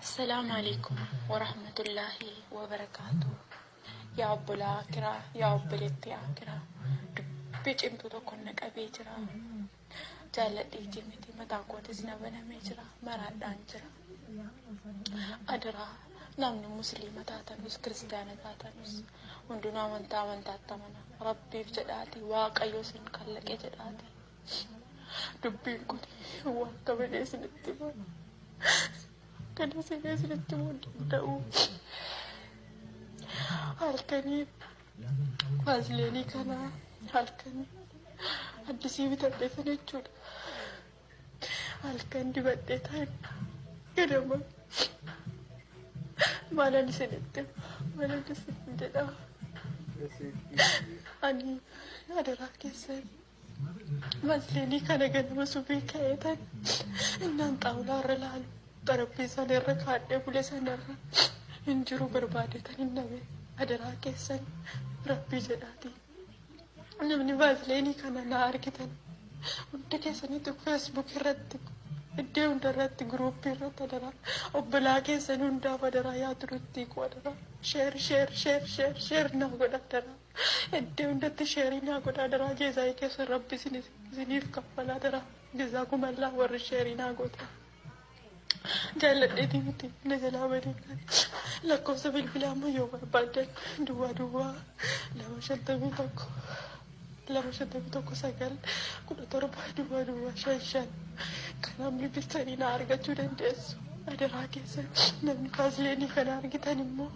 Assalaamu alaikum warahmatullaahi wabarakaatu. Yaa obbolaa akiraa, yaa obboleettii akiraa, dubbii cimtuu tokko na qabee jira. Jaalladheetii miti, mataa kootis na banamee jira, maraadhaan jira. Adaraa namni musliima taatanus kiristaana taatanus hundinuu amantaa amantaatti amana. Rabbiif jedhaati, Waaqayyo isin kallaqe jedhaati. Dubbiin kun waan akka malee isinitti hima. Kan isin isinitti himuu hin danda'u. Halkanii vaazileenii kana halkan addisii bitadhee sana jechuudha. Halkan dibadhee ta'e ganama maalan isinitti hima, maalan isin jedha. Ani adaraa keessan Vaaziliinii kana ganama subii ka'eetan innaan xaawulaa irra laalu xarapheessaan irra kaadhee bule sanarra hin jiru barbaadetan hin dhabe. Adaraa keessan, rabbii jedhaati, namni vaazileenii kana na argitan hunda keessaniitu Facebook irratti, iddoo hunda irratti, guruuppii irratti, adaraa obbolaa keessan hundaaf, adaraa yaa turutti koo, adaraa share, share, share, share, share naa godha. Adaraa iddoo hundatti share naa godha. Adaraa jeezaa keessan rabbi isiniif kaffala. Adaraa jazaa kumallaa warri share naa goota. Jaalladheetii miti, na jalaa badeennaan. Lakkoofsa bilbilaa immoo yoo barbaaddan 002 51 251 9 17 00 55, kanaan bilbiltanii na argachuu dandeessu. Adaraa keessan namni vaasileenii kana argitan immoo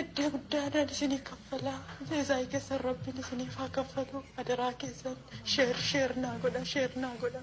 iddoo guddaadhaan isinii kaffalaa. Jeezaa keessan rabbiin isiniif haa kaffalu. Adaraa keessan share, share naa godha, share naa godha.